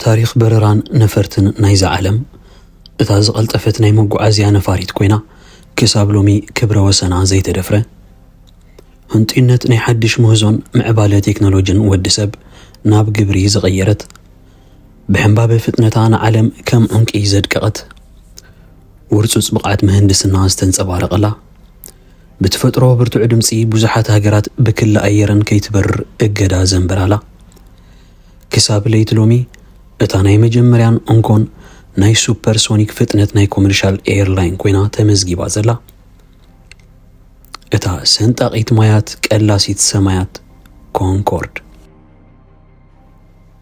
ታሪኽ በረራን ነፈርትን ናይዛ ዓለም፣ እታ ዝቐልጠፈት ናይ መጓዓዝያ ነፋሪት ኮይና፣ ክሳብ ሎሚ ክብረ ወሰና ዘይተደፍረ፣ ህንጡይነት ናይ ሓድሽ ምህዞን ምዕባለ ቴክኖሎጂን ወዲ ሰብ ናብ ግብሪ ዝቐየረት፣ ብሕምባበ ፍጥነታ ንዓለም ከም ዑንቂ ዘድቀቐት፣ ውርጹጽ ብቕዓት ምህንድስና ዝተንጸባረቐላ፣ ብተፈጥሮ ብርቱዕ ድምጺ ብዙሓት ሃገራት ብክሊ ኣየረን ከይትበርር እገዳ ዘንበራላ፣ ክሳብ ለይቲ ሎሚ እታ ናይ መጀመርያን እንኮን ናይ ሱፐርሶኒክ ፍጥነት ናይ ኮመርሻል ኤርላይን ኮይና ተመዝጊባ ዘላ፣ እታ ሰንጣቒት ማያት ቀላሲት ሰማያት ኮንኮርድ።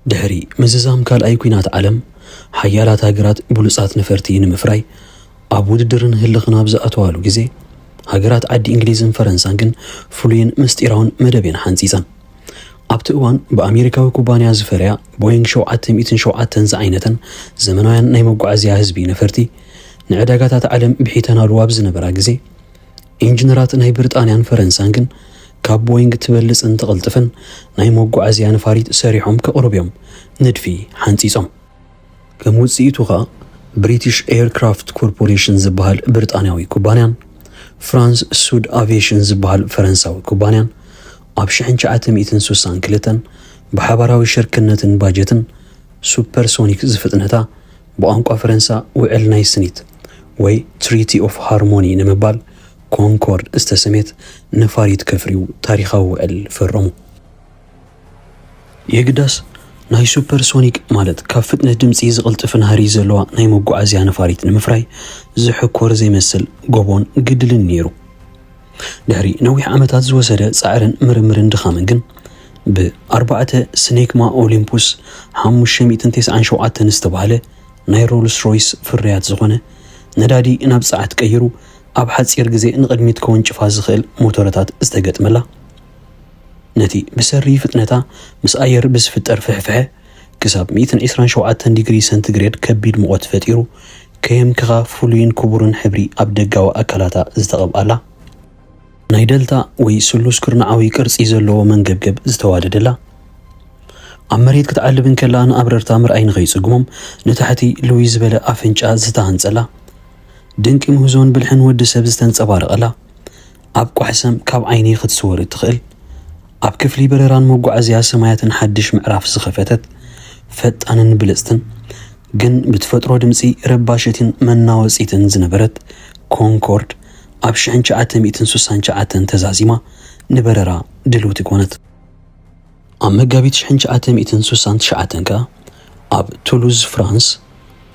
ድሕሪ ምዝዛም ካልኣይ ኲናት ዓለም፣ ሓያላት ሃገራት ብሉጻት ነፈርቲ ንምፍራይ ኣብ ውድድርን ህልኽን ኣብ ዝኣተዋሉ ግዜ፣ ሃገራት ዓዲ እንግሊዝን ፈረንሳን ግን ፍሉይን ምስጢራውን መደብ እየን ሓንጺጸን። ኣብቲ እዋን ብኣሜሪካዊ ኩባንያ ዝፈረያ ቦይንግ ሸውዓተ ሚእትን ሸውዓተን ዝዓይነተን ዘመናውያን ናይ መጓዓዝያ ህዝቢ ነፈርቲ ንዕዳጋታት ዓለም ብሒተናሉ ኣብ ዝነበራ ግዜ፣ ኢንጂነራት ናይ ብሪጣንያን ፈረንሳን ግን ካብ ቦይንግ ትበልጽን ትቕልጥፍን ናይ መጓዓዝያ ነፋሪት ሰሪሖም ከቕርቡ እዮም ንድፊ ሓንጺጾም። ከም ውጽኢቱ ኸኣ ብሪቲሽ ኤርክራፍት ኮርፖሬሽን ዝበሃል ብሪጣንያዊ ኩባንያን ፍራንስ ሱድ ኣቪዬሽን ዝበሃል ፈረንሳዊ ኩባንያን ኣብ ሽሕን ትሽዓተ ሚእትን ስሳን ክልተን ብሓባራዊ ሽርክነትን ባጀትን ሱፐርሶኒክ ዝፍጥነታ ብቋንቋ ፈረንሳ ውዕል ናይ ስኒት ወይ ትሪቲ ኦፍ ሃርሞኒ ንምባል ኮንኮርድ ዝተሰሜት ነፋሪት ከፍርዩ ታሪኻዊ ውዕል ፈረሙ። የግዳስ ናይ ሱፐርሶኒክ ማለት ካብ ፍጥነት ድምጺ ዝቕልጥፍ ናህሪ ዘለዋ ናይ መጓዓዝያ ነፋሪት ንምፍራይ ዝሕኮር ዘይመስል ጎቦን ግድልን ነይሩ። ድሕሪ ነዊሕ ዓመታት ዝወሰደ ጻዕርን ምርምርን ድኻምን ግን ብኣርባዕተ ስኔክማ ኦሊምፑስ ሓሙሽተ ሚእትን ተስዓን ሸውዓተን ዝተባህለ ናይ ሮልስ ሮይስ ፍርያት ዝኾነ ነዳዲ ናብ ጸዓት ቀይሩ ኣብ ሓጺር ግዜ ንቕድሚት ከወንጭፋ ዝኽእል ሞተረታት ዝተገጥመላ፣ ነቲ ብሰሪ ፍጥነታ ምስ ኣየር ብዝፍጠር ፍሕፍሐ ክሳብ ሚእትን ዕስራን ሸውዓተን ዲግሪ ሰንቲግሬድ ከቢድ ሙቐት ፈጢሩ ከየምክኻ ፍሉይን ክቡርን ሕብሪ ኣብ ደጋዊ ኣካላታ ዝተቐብኣላ፣ ናይ ደልታ ወይ ስሉስ ኩርናዓዊ ቅርጺ ዘለዎ መንገብገብ ዝተዋደደላ፣ ኣብ መሬት ክትዓልብ እንከላ ንኣብረርታ ምርኣይ ንኸይጽግሞም ንታሕቲ ልውይ ዝበለ ኣፍንጫ ዝተሃንጸላ፣ ድንቂ ምህዞን ብልሕን ወዲ ሰብ ዝተንጸባረቐላ፣ ኣብ ቋሕሰም ካብ ዓይኒ ክትስወር እትኽእል፣ ኣብ ክፍሊ በረራን መጓዓዝያ ሰማያትን ሓድሽ ምዕራፍ ዝኸፈተት፣ ፈጣንን ብልጽትን፣ ግን ብተፈጥሮ ድምጺ ረባሽትን መናወጺትን ዝነበረት ኮንኮርድ፣ ኣብ ሽሕን ትሽዓተ ሚእትን ስሳን ትሽዓተን ተዛዚማ ንበረራ ድልውቲ ኮነት። ኣብ መጋቢት ሽሕን ትሽዓተ ሚእትን ስሳን ትሽዓተን ከኣ ኣብ ቱሉዝ ፍራንስ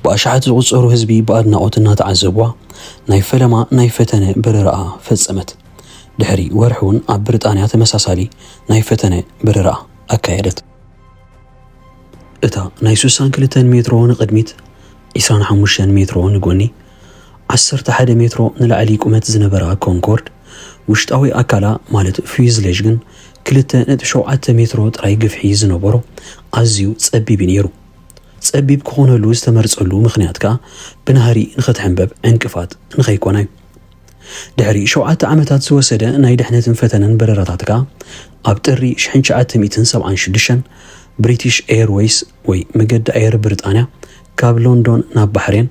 ብኣሽሓት ዝቑጸሩ ህዝቢ ብኣድናቖት እናተዓዘብዋ ናይ ፈለማ ናይ ፈተነ በረራኣ ፈጸመት። ድሕሪ ወርሒ እውን ኣብ ብሪጣንያ ተመሳሳሊ ናይ ፈተነ በረራኣ ኣካየደት። እታ ናይ ስሳን ክልተን ሜትሮ ንቕድሚት፣ ዕስራን ሓሙሽተን ሜትሮ ንጎኒ፣ ዓሰርተ ሓደ ሜትሮ ንላዕሊ ቁመት ዝነበራ ኮንኮርድ፣ ውሽጣዊ ኣካላ ማለት ፊዩዝሌጅ ግን ክልተ ነጥቢ ሸውዓተ ሜትሮ ጥራይ ግፍሒ ዝነበሮ ኣዝዩ ጸቢብ እዩ ነይሩ። ጸቢብ ክኾነሉ ዝተመርጸሉ ምኽንያት ከኣ ብናህሪ ንኽትሕንበብ ዕንቅፋት ንኸይኮነ እዩ። ድሕሪ ሸውዓተ ዓመታት ዝወሰደ ናይ ድሕነትን ፈተነን በረራታት ከኣ ኣብ ጥሪ ሽሕን ትሽዓተ ሚእትን ሰብዓን ሽዱሽተን ብሪቲሽ ኤርዌይስ ወይ መገዲ ኣየር ብሪጣንያ ካብ ሎንዶን ናብ ባሕሬን፣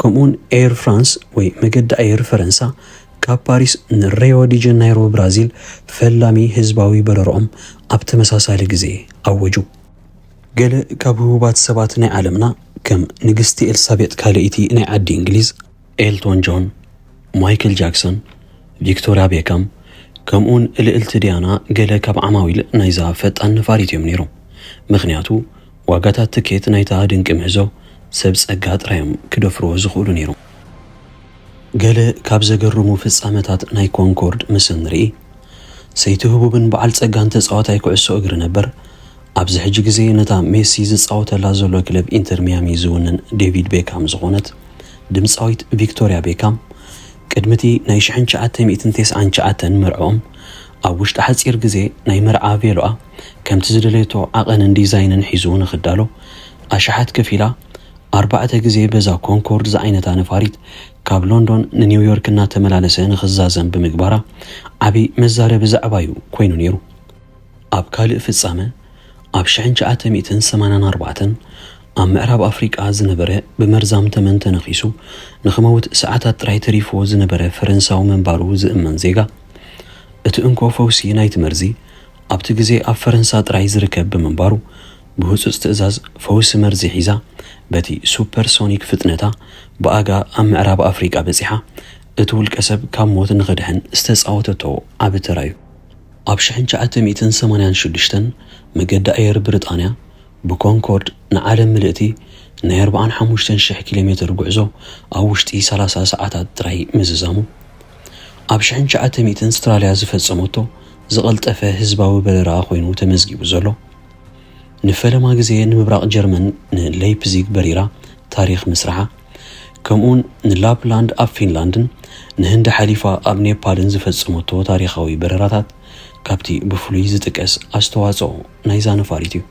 ከምኡውን ኤር ፍራንስ ወይ መገዲ ኣየር ፈረንሳ ካብ ፓሪስ ንሬዮ ዲ ጀናይሮ ብራዚል ፈላሚ ህዝባዊ በረርኦም ኣብ ተመሳሳሊ ግዜ ኣወጁ። ገለ ካብ ህቡባት ሰባት ናይ ዓለምና ከም ንግስቲ ኤልሳቤጥ ካልኣይቲ ናይ ዓዲ እንግሊዝ፣ ኤልቶን ጆን፣ ማይክል ጃክሰን፣ ቪክቶርያ ቤካም፣ ከምኡውን ልእልቲ ዲያና ገለ ካብ ዓማዊል ናይዛ ፈጣን ነፋሪት እዮም ነይሮም። ምኽንያቱ ዋጋታት ትኬት ናይታ ድንቂ ምህዞ ሰብ ጸጋ ጥራይ እዮም ክደፍርዎ ዝኽእሉ ነይሮም። ገለ ካብ ዘገርሙ ፍጻመታት ናይ ኮንኮርድ ምስ እንርኢ፣ ሰይቲ ህቡብን በዓል ጸጋን ተጻዋታይ ኩዕሶ እግሪ ነበር፣ ኣብዚ ሕጂ ግዜ ነታ ሜሲ ዝጻወተላ ዘሎ ክለብ ኢንተር ሚያሚ ዝውንን ዴቪድ ቤካም ዝኾነት ድምጻዊት ቪክቶርያ ቤካም፣ ቅድሚ እቲ ናይ ሽሕን ትሽዓተ ሚእትን ተስዓን ትሽዓተን መርዕኦም፣ ኣብ ውሽጢ ሓጺር ግዜ ናይ መርዓ ቬሎኣ ከምቲ ዝደለየቶ ዓቐንን ዲዛይንን ሒዙ ንኽዳሎ ኣሽሓት ከፊላ፣ ኣርባዕተ ግዜ በዛ ኮንኮርድ ዝዓይነታ ነፋሪት ካብ ሎንዶን ንኒውዮርክ እናተመላለሰ ንኽዛዘም ብምግባራ ዓቢ መዛረቢ ዛዕባ'ዩ ኮይኑ ነይሩ። ኣብ ካልእ ፍጻመ፣ ኣብ ሽሕን ትሽዓተ ሚእትን ሰማንያን ኣርባዕተን ኣብ ምዕራብ ኣፍሪቃ ዝነበረ ብመርዛም ተመን ተነኺሱ ንኽመውት ሰዓታት ጥራይ ተሪፍዎ ዝነበረ ፈረንሳዊ ምንባሩ ዝእመን ዜጋ፣ እቲ እንኮ ፈውሲ ናይቲ መርዚ ኣብቲ ግዜ ኣብ ፈረንሳ ጥራይ ዝርከብ ብምንባሩ፣ ብህጹጽ ትእዛዝ ፈውሲ መርዚ ሒዛ በቲ ሱፐርሶኒክ ፍጥነታ ብኣጋ ኣብ ምዕራብ ኣፍሪቃ በጺሓ፣ እቲ ውልቀ ሰብ ካብ ሞት ንኽድሕን ዝተጻወተቶ ዓቢ ተራ እዩ። ኣብ ሽሕን ትሽዓተ ሚእትን ሰማንያን ሽዱሽተን መገዲ ኣየር ብሪጣንያ ብኮንኮርድ ንዓለም ምልእቲ ናይ ኣርባዓን ሓሙሽተን ሽሕ ኪሎ ሜትር ጉዕዞ ኣብ ውሽጢ ሰላሳ ሰዓታት ጥራይ ምዝዛሙ፣ ኣብ ሽሕን ትሽዓተ ሚእትን ኣውስትራልያ ዝፈጸመቶ ዝቐልጠፈ ህዝባዊ በረራ ኮይኑ ተመዝጊቡ ዘሎ። ንፈለማ ግዜ ንምብራቕ ጀርመን ንሌይፕዚግ በሪራ ታሪኽ ምስራሓ፣ ከምኡውን ንላፕላንድ ኣብ ፊንላንድን ንህንዲ ሓሊፋ ኣብ ኔፓልን ዝፈጸመቶ ታሪኻዊ በረራታት ካብቲ ብፍሉይ ዝጥቀስ ኣስተዋጽኦ ናይዛ ነፋሪት እዩ።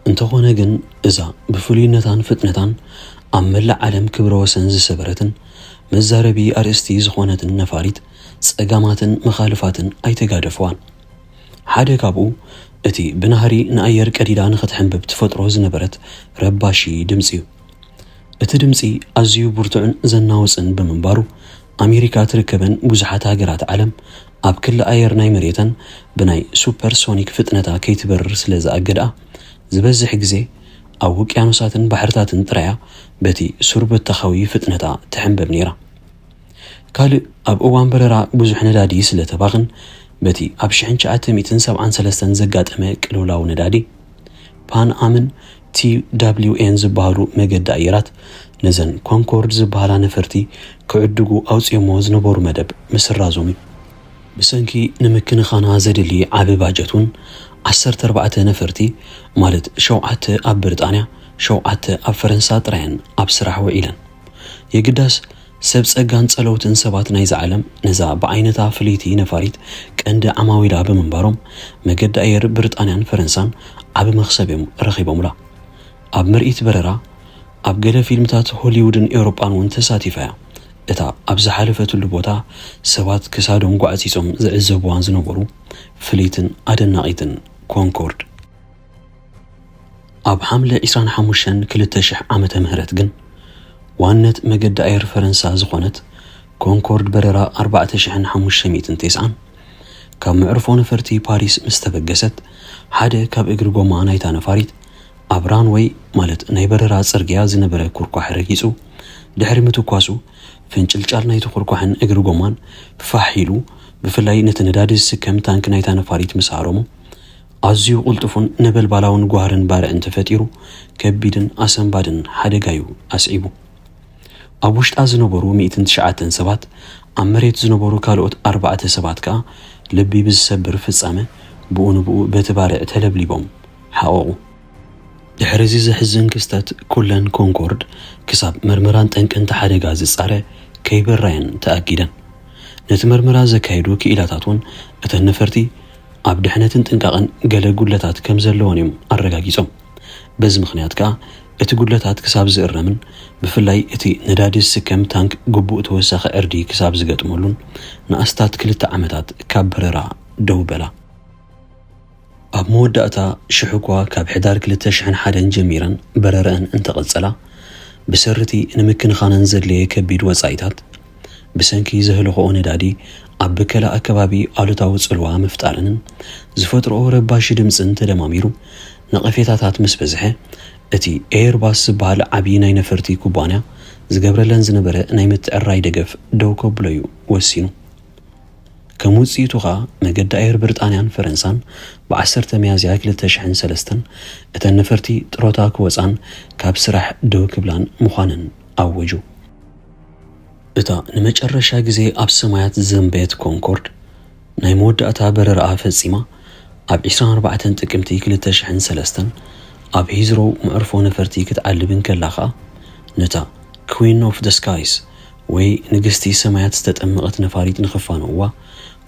እንተኾነ ግን፣ እዛ ብፍሉይነታን ፍጥነታን ኣብ መላእ ዓለም ክብረ ወሰን ዝሰበረትን መዛረቢ ኣርእስቲ ዝኾነትን ነፋሪት፣ ጸጋማትን መኻልፋትን ኣይተጋደፍዋን። ሓደ ካብኡ፣ እቲ ብናህሪ ንኣየር ቀዲዳ ንኽትሕንብብ ትፈጥሮ ዝነበረት ረባሺ ድምጺ እዩ። እቲ ድምጺ ኣዝዩ ብርቱዕን ዘናውጽን ብምንባሩ፣ ኣሜሪካ ትርከበን ብዙሓት ሃገራት ዓለም ኣብ ክሊ ኣየር ናይ መሬተን ብናይ ሱፐርሶኒክ ፍጥነታ ከይትበርር ስለ ዝኣገድኣ፣ ዝበዝሕ ግዜ ኣብ ውቅያኖሳትን ባሕርታትን ጥራያ በቲ ሱር በተኻዊ ፍጥነታ ትሕንበብ ነይራ። ካልእ፣ ኣብ እዋን በረራ ብዙሕ ነዳዲ ስለ ተባኽን፣ በቲ ኣብ ሽሕን ትሽዓተ ሚእትን ሰብዓን ሰለስተን ዘጋጠመ ቅልውላው ነዳዲ፣ ፓን ኣምን ቲ ደብሊው ኤን ዝበሃሉ መገዲ ኣየራት ነዘን ኮንኮርድ ዝበሃላ ነፈርቲ ክዕድጉ ኣውጺኦሞ ዝነበሩ መደብ ምስራዞም እዩ። ብሰንኪ ንምክንኻና ዘድሊ ዓቢ ባጀት እውን፣ ዓሰርተ ኣርባዕተ ነፈርቲ፣ ማለት ሸውዓተ ኣብ ብሪጣንያ፣ ሸውዓተ ኣብ ፈረንሳ ጥራየን ኣብ ስራሕ ውዒለን። የግዳስ፣ ሰብ ጸጋን ጸለውትን ሰባት ናይዛ ዓለም፣ ነዛ ብዓይነታ ፍልይቲ ነፋሪት ቀንዲ ዓማዊላ ብምንባሮም፣ መገዲ ኣየር ብሪጣንያን ፈረንሳን ዓቢ መኽሰብ እዮም ረኺቦምላ። ኣብ ምርኢት በረራ፣ ኣብ ገለ ፊልምታት ሆሊውድን ኤውሮጳን እውን ተሳቲፋ እያ። እታ ኣብ ዝሓለፈትሉ ቦታ ሰባት ክሳዶም ጓዕጺጾም ዝዕዘብዋን ዝነበሩ ፍልይትን ኣደናቒትን ኮንኮርድ። ኣብ ሓምለ ዕስራን ሓሙሽተን ክልተ ሽሕ ዓመተ ምህረት ግን፣ ዋነት መገዲ ኣየር ፈረንሳ ዝኾነት ኮንኮርድ በረራ ኣርባዕተ ሽሕን ሓሙሽተ ሚእትን ተስዓን ካብ መዕርፎ ነፈርቲ ፓሪስ ምስ ተበገሰት፣ ሓደ ካብ እግሪ ጎማ ናይታ ነፋሪት ኣብ ራንወይ፣ ማለት ናይ በረራ ጽርግያ ዝነበረ ኩርኳሕ ረጊጹ፣ ድሕሪ ምትኳሱ፣ ፍንጭልጫል ናይቲ ኩርኳሕን እግሪ ጎማን ፋሕ ኢሉ፣ ብፍላይ ነቲ ነዳዲ ዝስከም ታንክ ናይታ ነፋሪት ምስ ሃረሞ፣ ኣዝዩ ቅልጡፍን ነበልባላውን ጓህርን ባርዕን ተፈጢሩ፣ ከቢድን ኣሰንባድን ሓደጋ እዩ ኣስዒቡ። ኣብ ውሽጣ ዝነበሩ ሚእትን ትሽዓተን ሰባት፣ ኣብ መሬት ዝነበሩ ካልኦት ኣርባዕተ ሰባት ከኣ ልቢ ብዝሰብር ፍጻመ ብኡ ንብኡ በቲ ባርዕ ተለብሊቦም ሓቐቑ። ድሕሪ እዚ ዘሕዝን ክስተት፣ ኩለን ኮንኮርድ ክሳብ መርመራን ጠንቅን እቲ ሓደጋ ዝጻረ ከይበራየን ተኣጊደን። ነቲ መርመራ ዘካየዱ ክኢላታት እውን እተን ነፈርቲ ኣብ ድሕነትን ጥንቃቐን ገለ ጉድለታት ከም ዘለወን እዮም ኣረጋጊጾም። በዚ ምኽንያት ከኣ እቲ ጉድለታት ክሳብ ዝእረምን ብፍላይ እቲ ነዳዲ ዝስከም ታንክ ግቡእ ተወሳኺ ዕርዲ ክሳብ ዝገጥመሉን ንኣስታት ክልተ ዓመታት ካብ በረራ ደው በላ። ኣብ መወዳእታ ሽሕ እኳ ካብ ሕዳር ክልተ ሽሕን ሓደን ጀሚረን በረረአን እንተቐጸላ፣ ብሰሪ እቲ ንምክንኻነን ዘድለየ ከቢድ ወጻኢታት፣ ብሰንኪ ዘህለኸኦ ነዳዲ ኣብ ብከላ ኣከባቢ ኣሉታዊ ጽልዋ ምፍጣረንን ዝፈጥርኦ ረባሺ ድምጽን ተደማሚሩ ነቐፌታታት ምስ በዝሐ፣ እቲ ኤርባስ ዝበሃል ዓቢ ናይ ነፈርቲ ኩባንያ ዝገብረለን ዝነበረ ናይ ምትዕርራይ ደገፍ ደው ከብሎ እዩ ወሲኑ። ከም ውጽኢቱ ኸኣ፣ መገዲ ኣየር ብሪጣንያን ፈረንሳን ብዓሰርተ ሚያዝያ ክልተ ሽሕን ሰለስተን እተን ነፈርቲ ጥሮታ ክወጻን ካብ ስራሕ ደው ክብላን ምዃነን ኣወጁ። እታ ንመጨረሻ ግዜ ኣብ ሰማያት ዝዘንበየት ኮንኮርድ፣ ናይ መወዳእታ በረራኣ ፈጺማ፣ ኣብ ዕስራን ኣርባዕተን ጥቅምቲ ክልተ ሽሕን ሰለስተን ኣብ ሂዝሮው መዕርፎ ነፈርቲ ክትዓልብ እንከላ ኸኣ፣ ነታ ኩዊን ኦፍ ደ ስካይስ ወይ ንግስቲ ሰማያት ዝተጠመቐት ነፋሪት ንኽፋነውዋ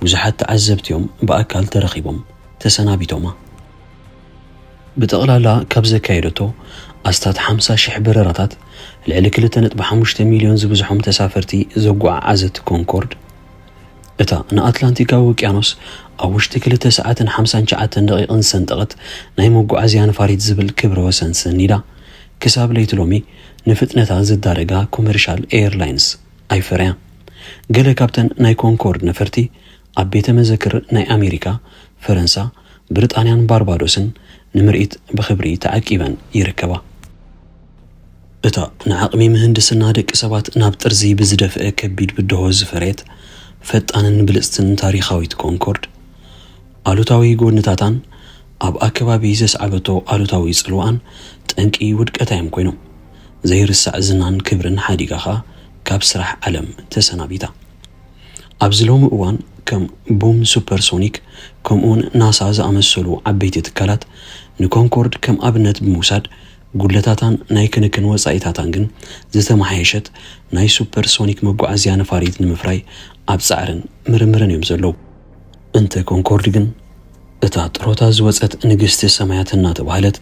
ብዙሓት ተዓዘብቲ እዮም ብኣካል ተረኺቦም ተሰናቢቶማ። ብጠቕላላ ካብ ዘካየደቶ ኣስታት ሓምሳ ሽሕ በረራታት፣ ልዕሊ ክልተ ነጥቢ ሓሙሽተ ሚልዮን ዝብዝሖም ተሳፈርቲ ዘጓዓዓዘት ኮንኮርድ፣ እታ ንኣትላንቲካዊ ውቅያኖስ ኣብ ውሽጢ ክልተ ሰዓትን ሓምሳን ትሽዓተን ደቂቕን ዝሰንጠቐት ናይ መጓዓዝያ ነፋሪት ዝብል ክብረ ወሰን ሰኒዳ፣ ክሳብ ለይቲ ሎሚ ንፍጥነታ ዝዳረጋ ኮመርሻል ኤርላይንስ ኣይፈረያ። ገለ ካብተን ናይ ኮንኮርድ ነፈርቲ ኣብ ቤተ መዘክር ናይ ኣሜሪካ፣ ፈረንሳ፣ ብሪጣንያን ባርባዶስን ንምርኢት ብኽብሪ ተዓቂበን ይርከባ። እታ ንዓቕሚ ምህንድስና ደቂ ሰባት ናብ ጥርዚ ብዝደፍአ ከቢድ ብድሆ ዝፈረየት ፈጣንን ብልጽትን ታሪኻዊት ኮንኮርድ፣ ኣሉታዊ ጎድንታታን ኣብ ኣከባቢ ዘስዓበቶ ኣሉታዊ ጽልዋኣን ጠንቂ ውድቀታ እዮም ኮይኖም። ዘይርሳዕ ዝናን ክብርን ሓዲጋ ኸኣ ካብ ስራሕ ዓለም ተሰናቢታ። ኣብዚ ሎሚ እዋን ከም ቡም ሱፐርሶኒክ ከምኡውን ናሳ ዝኣመሰሉ ዓበይቲ ትካላት ንኮንኮርድ ከም ኣብነት ብምውሳድ ጉድለታታን ናይ ክንክን ወጻኢታታን ግን ዝተመሓየሸት ናይ ሱፐርሶኒክ መጓዓዝያ ነፋሪት ንምፍራይ ኣብ ጻዕርን ምርምርን እዮም ዘለዉ። እንተ ኮንኮርድ ግን እታ ጥሮታ ዝወጸት ንግስቲ ሰማያት እናተባህለት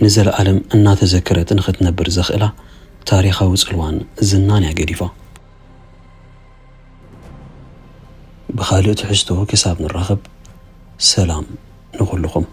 ንዘለኣለም እናተዘከረት ንኽትነብር ዘኽእላ ታሪኻዊ ጽልዋን ዝናን እያ ገዲፋ። ብኻልእ ትሕዝቶ ክሳብ ንራኸብ ሰላም ንኹልኹም።